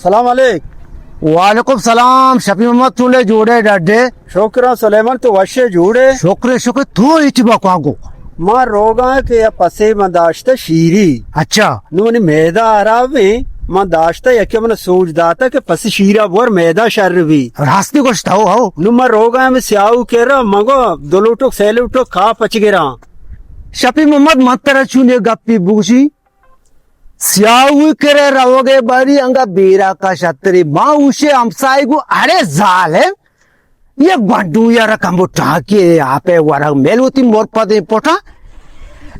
سلام علیک۔ وعلیکم سلام، شفیع محمد، چون ئے، جوڑ ئے، ڈڈ ئے؟ شکر آں سلیمان، تو وش ئے، جوڑ ئے؟ شکر، شکر، تو ہچ بکواں گو۔ ما روگاں کہ یا پسے من داشتہ شیری۔ اچھا۔ نو منی میدہ حراب ایں، من داشتہ یکے من سوج داتہ کہ پس شیرا بور میدہ شر بی۔ راستی گوشتہ، ہو، ہو۔ نو من روگاں ہمے سیاہو کرا، من گو دو لوٹوک، سے لوٹوک کاہ پچ گراں۔ شفیع محمد، من ترا چون ئے گپی بگوشی؟ سیاہوی کرا روگ ءِ باری انگا بیرا کا شتری۔ ما اوشے ہمسائے گو، اڑے ظالم، یہ گونڈو یا رقم ٹانکے آپ ءِ ورگ میل وتی مور پدیں پٹا۔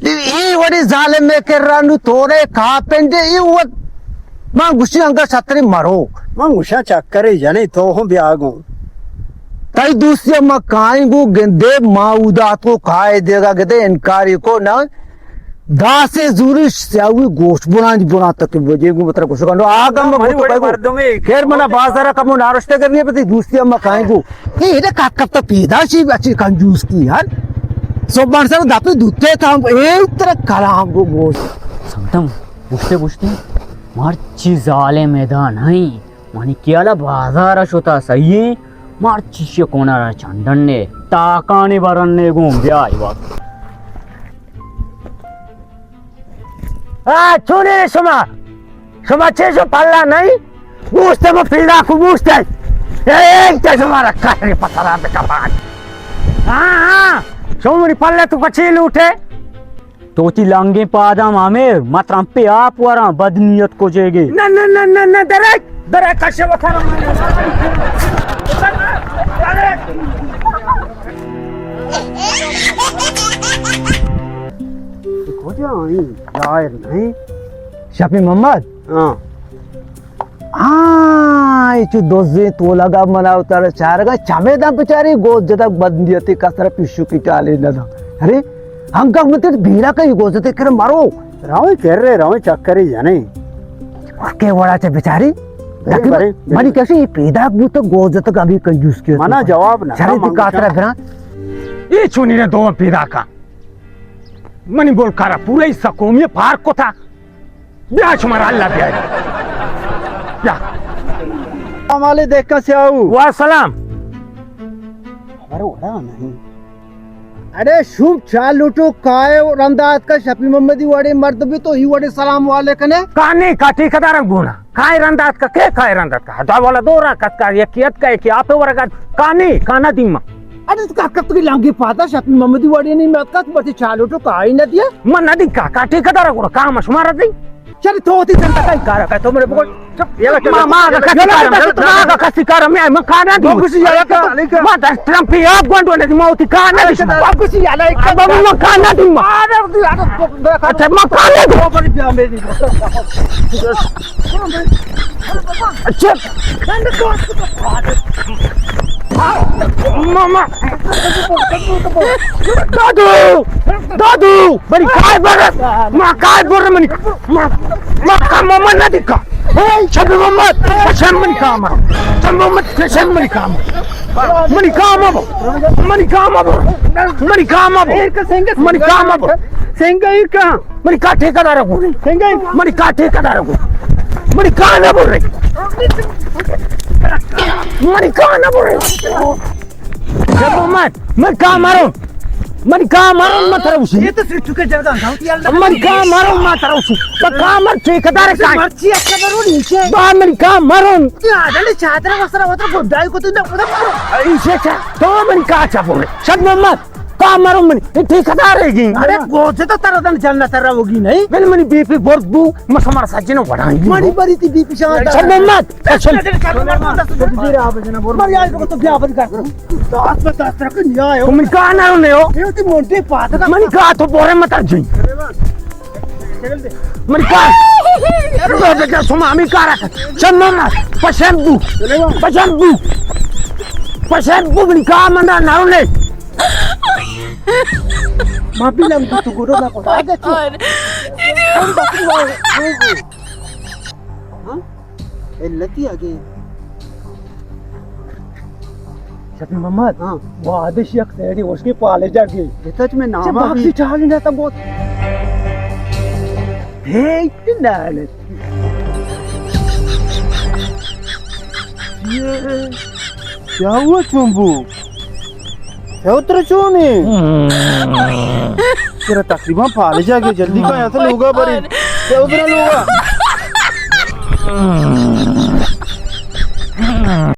اے وڑے ظالم ءِ کرا نو تورے کاپنڈے، اے وت ما گوشی انگا شتری مرو۔ ما گوشاں چکرے جنے، تو ہم بیا گوں۔ تئی دوستی ما کائیں گو گندے، ما اودا تو کائے دیگا گدے انکاری کو نہ۔ داسے زوری سیاہوی گوش بنان بنان تک بجے گو متر گوش کنو آگا ما منی گوشت وڑے بگو۔ مردمے۔ خیر منا بازار کمو نارشتے کرنی پتی دوستی ما کائیں گو۔ اے اے کا کپتا پیدا شی اچھی کنجوس کی یار۔ سو بار سر دپی دوتے تام اے تر کلام گو گوش۔ سمتم گوشتے گوشتے مرچی ظالم میدان ہیں۔ منی خیالا بازار شتا صحیح ہے۔ مرچی شی کونا را چندن نے تاکانی برن نے گون بیا ای وقت۔ آ، چونے شما؟ شما چے شو پلا نہیں؟ گوشتے ما پیدا کو گوشتے۔ اے، اے، تے شما را کاری پترا بکپان۔ ہاں، ہاں۔ شما منی پلے تو کچی لوٹے؟ تو وتی لنگیں پاداں مامیر، ما ترمپے آپ وراں، بد نیت کجے گے۔ نہ، نہ، نہ، نہ، نہ، درک، درک، کشے وتارا۔ کجا آئی؟ ظاہر نہیں۔ شفیع محمد؟ ہاں۔ آ، اے چو دوزیں تولگا منا اتارا چارگا، چمے داں بچاری گوز جتگ بدنیتی کسر پیشو کی ٹالے نہ داں۔ ارے، ہنگا مت بیرا کئی گوز جتے کر مرو۔ راوی کر رہے، راوی چکری جنے۔ کے وڑا چا بچاری؟ ارے، ارے، منی کشی پیدا بوت گوز جتگ ہمیں کنجوس کیو۔ منا جواب نہ شرے داں، تی من کاترا گوشاں۔ گران۔ اے چونی نے دو پیدا کا۔ منی بول کارا پورا حصہ قومی پارک کو تھا۔ بیا شمارا اللہ بیا۔ بیا۔ سلام علیکم سیاہو۔ وعلیکم سلام۔ خبر وڑا نہیں۔ اڑے شوم چار لوٹو کائے رندا اتکا شفیع محمدی وڑے مرد بی تو ہی وڑے سلام علیکم نے۔ کانی کا ٹھیکیدار گونا۔ کائے رندا اتکا، کے کائے رندا اتکا؟ دا والا دورا کتکا، یکی اتکا، یکی آپے ورگا۔ کانی، کانا دیما۔ اڑے تو کاکا تو لانگی پاتا شفیع محمدی وڑے نہیں میں اتکا، تو بچے چار لوٹو کائے نہ دیا۔ من نہ دی کاکا، ٹھیکیدار گونا، کام شمارا دی۔ چل تو تی چنتا کئی کارا کا تو میرے بگو۔ ما، ما کا کسی کارا، ما کا کسی کارا، میں، میں کانا دی۔ بگو سی یار کا۔ ما دس ٹرمپ یا گونڈو نے، ما تی کانا دی۔ بگو سی یار کا۔ بابا، ما کانا دی ما۔ اچھا، ما کانا دی۔ اچھا۔ ماما۔ دادو! دادو! منی کار بر! ما کار بر منی! ما، ما کار ماما نہ دکا! اے شبی محمد! پشن منی کام! شبی محمد پشن منی کام! منی کام ابو! منی کام ابو! منی کام ابو! منی کام ابو! سنگا ایر کا؟ منی کار ٹھیکیدار کو! سنگا ایر! منی کار ٹھیکیدار کو! منی کار نہ بر! منی کار نہ بر! شبی محمد! من کار ماروں، من کار ماروں، من ترا گوشی۔ اے تو سوچو کے جگہ گاؤں کی اللہ۔ من کار ماروں، من ترا گوشی۔ تو کار مار ٹھیکیدار کا۔ مرچی اچھا کرو نیچے۔ با من کار ماروں۔ تی آدم چادر وسرا وتر گڈائی کو تو نہ پتہ۔ ایسے چا، تو من کار چا بولے۔ شبی محمد، کار ماروں من، اے ٹھیکیدار ہے گی۔ ارے گوزے تو ترا دن جنت ترا ہوگی نہیں۔ من منی بی پی برد بو، مسمار سجن وڑائی۔ منی بری تی بی پی شان۔ شبی محمد، تو منی کار نہ رونے ہو۔ منی کار تو بورے مت جی۔ منی کار۔ شما ہمیں کار۔ شما پشن بو۔ پشن بو۔ پشن بو منی کار منا نہ رونے۔ ما بھی لم تو گرو نہ کو۔ ہاں؟ اے لتی آگے۔ شفیع محمد، ہاں۔ وادش یک سیڑی اس کے پالے جا گئے۔ جتا چ میں نام چہ باکسی چالی نہ تھا بہت۔ ہے اتنا لتی۔ کیا ہوا چون بو؟ کیا اترا چون ہے؟ تیرا تقریباً پالے جا گئے، جلدی کا یہاں سے لوگا بری۔ کیا اترا لوگا؟